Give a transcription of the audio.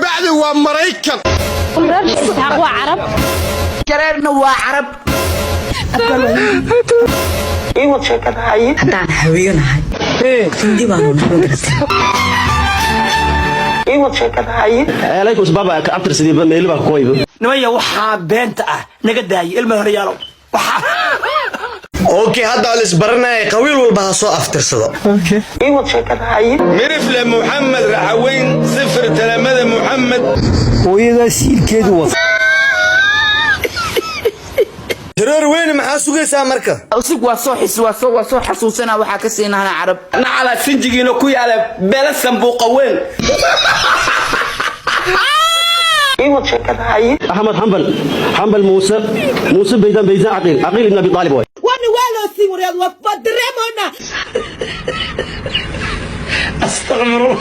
Kabacdi waa Maraykan. Reer Isxaaq waa Carab. Jareerna waa Carab. Haddaan haweenahay, Hindi baanu nahay, garatay. Ceelaykus baba ka abtirsadii meeli baa ku qoyba. Nimaya, waxaa beenta ah naga daayay, ilma horyaalow. Okay, hadda la isbaranaya, qabiil walba ha soo aftirsado. Mirifle Muxamed, Raxaweyn sifir, talamada Muxamed. Hooyadaa siilkeedu wada. Jareer weyne, maxaa sugaysaa marka? Usig waa soo xis waa soo xasuusana, waxaa ka siinahana Carab. Nacala sinjigiina ku yaala beela sanbuuqa weyn. Axmed Xambal, Xambal Muuse, Muuse Baydaan, Baydaan Caqiil, Caqiil ibn Abi Aalib waay. Wana waa loo sii wareed, waa dareemoona. Astaqfirullah.